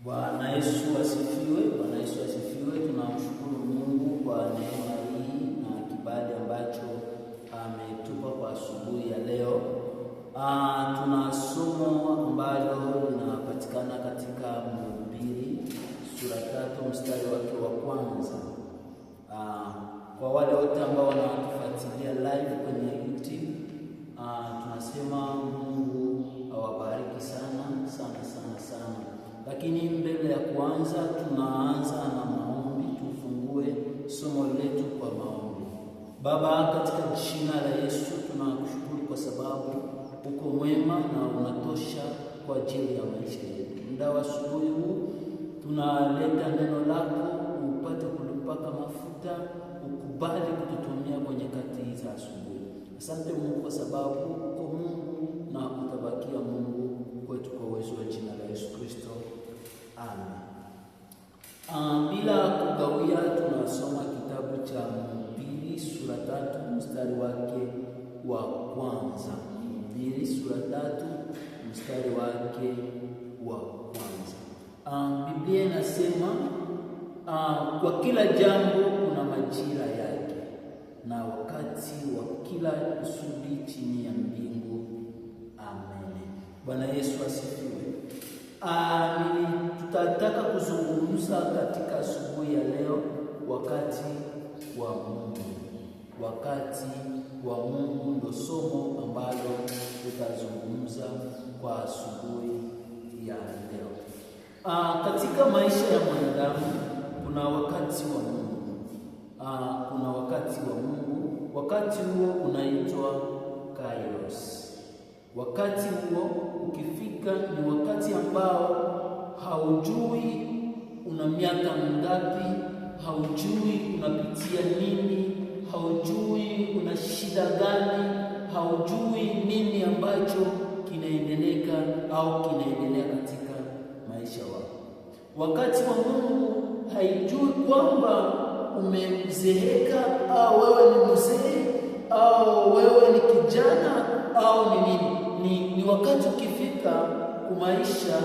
Bwana Yesu asifiwe. Bwana Yesu asifiwe. Tunamshukuru Mungu kwa neema hii na kibali ambacho ametupa kwa asubuhi ya leo. Tuna somo ambalo linapatikana katika Mhubiri sura 3 mstari wake wa kwanza. Kwa wale wote ambao wanatufuatilia live kwenye YouTube, tunasema Mungu awabariki sana sana sana sana. Lakini mbele ya kuanza, tunaanza na maombi. Tufungue somo letu kwa maombi. Baba, katika jina la Yesu tunakushukuru kwa sababu uko mwema na unatosha kwa ajili ya maisha yetu. Muda wa asubuhi huu tunaleta neno lako, upate kulipaka mafuta, ukubali kututumia kwa nyakati hizi za asubuhi. Asante Mungu kwa sababu uko Mungu na utabakia Mungu kwetu kwa uwezo wa jina la Yesu Kristo. Amen. Bila kugawia, tunasoma kitabu cha Mhubiri sura 3 mstari wake wa kwanza. Mhubiri sura 3 mstari wake wa kwanza. Biblia inasema kwa kila jambo kuna majira yake na wakati wa kila kusudi chini ya mbingu. Amen. Bwana Yesu asifiwe. Tutataka kuzungumza katika asubuhi ya leo wakati wa Mungu. Wakati wa Mungu ndo somo ambalo tutazungumza kwa asubuhi ya leo. Katika maisha ya mwanadamu kuna wakati wa Mungu. Kuna wakati wa Mungu. Wakati huo unaitwa Kairos. Wakati huo ukifika ni wakati ambao haujui una miaka mingapi, haujui unapitia nini, haujui una shida gani, haujui nini ambacho kinaendeleka au kinaendelea katika maisha wako. Wakati wa Mungu haijui kwamba umezeeka au wewe ni mzee au wewe ni kijana au ni nini. Ni wakati ukifika kumaisha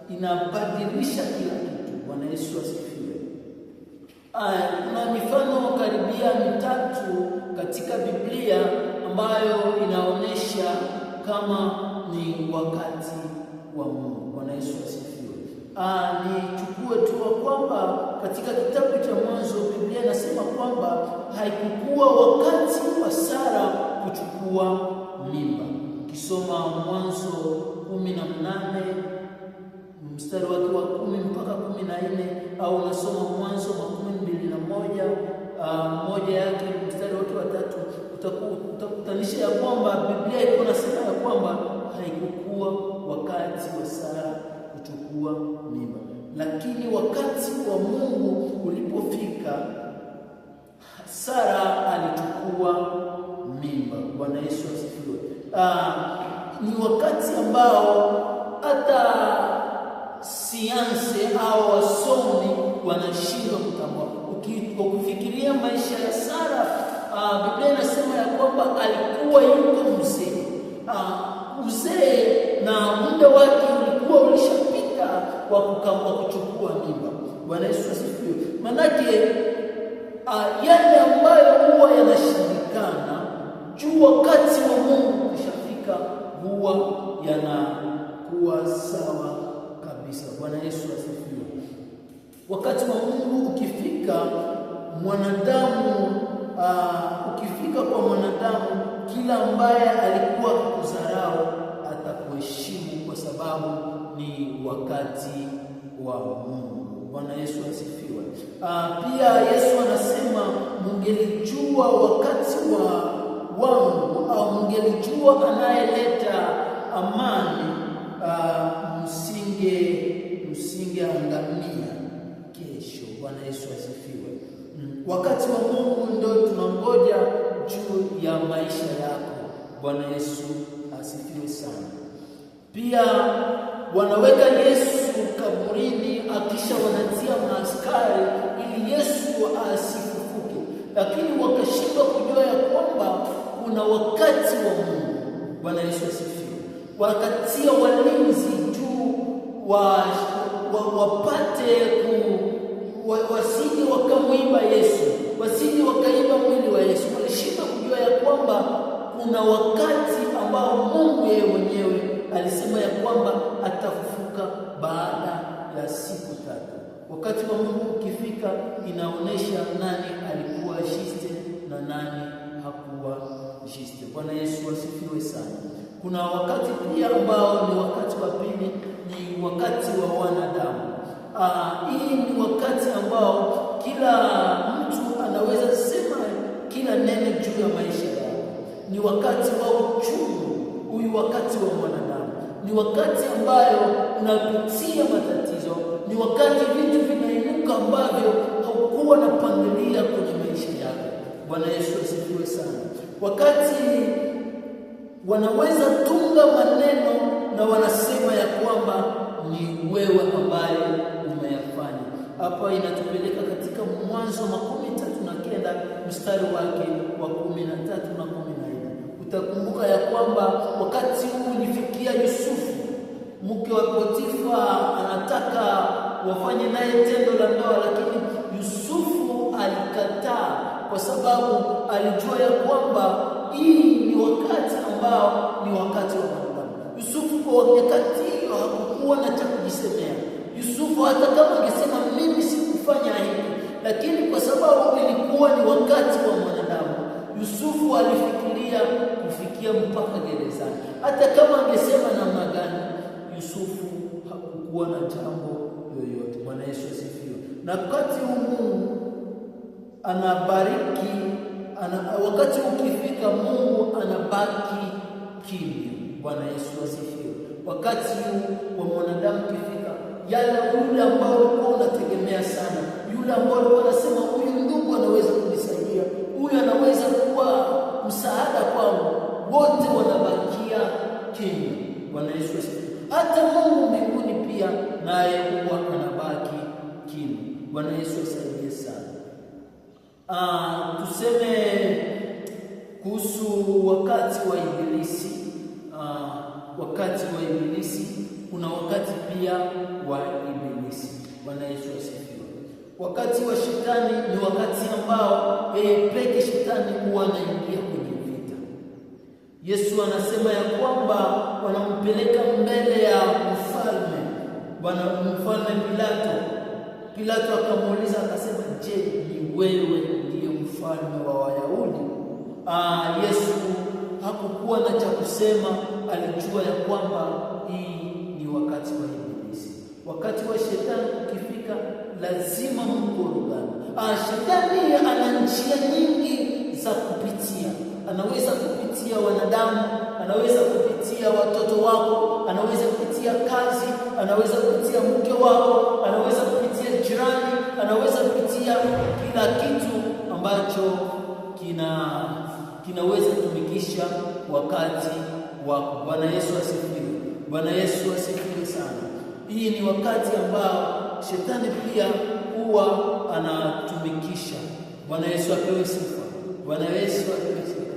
inabadilisha kila kitu. Bwana Yesu asifiwe. Kuna mifano karibia mitatu katika Biblia ambayo inaonesha kama ni wakati wa Mungu. Bwana Yesu asifiwe. Nichukue tu kwamba katika kitabu cha Mwanzo Biblia inasema kwamba haikukuwa wakati wa Sara kuchukua mimba. Ukisoma Mwanzo 18 mstari wake wa 10 mpaka 14, au unasoma Mwanzo 21 moja yake mstari wake wa 3, utakutanisha ya kwamba Biblia iko nasema ya kwamba haikukuwa wakati wa Sara kuchukua mimba. Lakini wakati wa Mungu ulipofika, Sara alichukua mimba. Bwana Yesu asifiwe. Ni wakati ambao hata sianse au wasomi wanashindwa kutambua. Ukifikiria maisha ya Sara, Biblia inasema ya kwamba alikuwa yuko mzee. Mzee na muda wake ulikuwa ulishapita wa kuchukua mimba. Bwana Yesu asifiwe. Manake yale ambayo huwa yanashindikana juu wakati wa Mungu ukishafika huwa yanakuwa sawa kabisa. Bwana Yesu asifiwe. Wakati wa Mungu ukifika, mwanadamu ukifika kwa mwanadamu, kila ambaye alikuwa akikudharau atakuheshimu kwa sababu ni wakati wa Mungu. Bwana Yesu asifiwe. Pia Yesu anasema mungelijua wakati wa wangu au mungelijua anayeleta amani, msingeangamia kesho. Bwana Yesu asifiwe. Wakati wa Mungu ndio tunangoja juu ya maisha yako. Bwana Yesu asifiwe sana. Pia wanaweka Yesu kaburini, akisha wanatia maaskari ili Yesu asifufuke, lakini wakashindwa kujua ya kwamba kuna wakati wa Mungu. Bwana Yesu asifiwe. Wakatia walinzi juu wa wapate wasije wakamwiba Yesu, wasije wakaiba mwili wa Yesu. Walishindwa kujua ya kwamba kuna wakati ambao Mungu yeye mwenyewe alisema ya kwamba atafufuka baada ya siku tatu. Wakati wa Mungu ukifika, inaonesha nani alikuwa juste na nani hakuwa juste. Bwana Yesu asifiwe sana. Kuna wakati pia ambao ni wakati wa pili, ni wakati wa wanadamu. Hii ni wakati ambao kila mtu anaweza sema kila neno juu ya maisha yao. Ni wakati wa uchungu, huyu wakati wa mwanadamu. Ni wakati ambayo unapitia matatizo, ni wakati vitu vinainuka ambavyo haukuwa na pangilia kwenye maisha yako. Bwana Yesu asifiwe sana. Wakati wanaweza tunga maneno na wanasema ya kwamba ni wewe ambaye umeyafanya. Hapa inatupeleka katika Mwanzo 39 mstari wake wa 13 na 14. Utakumbuka ya kwamba wakati huu ulifikia Yusufu, mke wa Potifa anataka wafanye naye tendo la ndoa, lakini Yusufu alikataa kwa sababu alijua ya kwamba hii ni wakati ambao ni wakati wa wanadamu. Yusufu kwa wakati hiyo hakukuwa na cha kujisemea. Yusufu hata kama angesema mimi sikufanya hiki, lakini kwa sababu ilikuwa ni wakati wa mwanadamu, Yusufu alifikiria kufikia mpaka gerezani. Hata kama angesema namna gani, Yusufu hakukuwa na jambo yoyote. Bwana Yesu asifiwe. Na wakati huu Mungu anabariki, wakati ukifika Mungu anabaki kimya. Bwana Yesu asifiwe. Wakati wa mwanadamu ukifika, yale yule ambao ulikuwa unategemea sana, yule ambao ulikuwa unasema huyu ndugu anaweza kunisaidia, huyu anaweza kuwa msaada kwangu, wote wanabakia kimya. Bwana Yesu asifiwe. Hata Mungu mbinguni pia naye huwa anabaki kimya. Bwana Yesu asaidie sana. Tuseme kuhusu wakati wa Ibilisi. Wakati wa Ibilisi, kuna wakati pia wa Ibilisi. Bwana Yesu asifiwe. Wakati wa shetani ni wakati ambao yeye peke shetani huwa anaingia kwenye vita. Yesu anasema ya kwamba wanampeleka mbele ya mfalme, bwana mfalme Pilato. Pilato akamuuliza akasema, je, ni wewe ndiye mfalme wa Wayahudi? Yesu hakukuwa na cha kusema, alijua ya kwamba hii ni wakati wa Ibilisi. Wakati wa shetani ukifika, lazima mkorogane. Shetani ana njia nyingi za kupitia. Anaweza kupitia wanadamu, anaweza kupitia watoto wako, anaweza kupitia kazi, anaweza kupitia mke wako, anaweza kupitia jirani, anaweza kupitia kila kitu ambacho kinaweza kutumikisha wakati wako. Bwana Yesu asifiwe. Bwana Yesu asifiwe sana. Hii ni wakati ambao shetani pia huwa anatumikisha. Bwana Yesu apewe sifa. Bwana Yesu apewe sifa.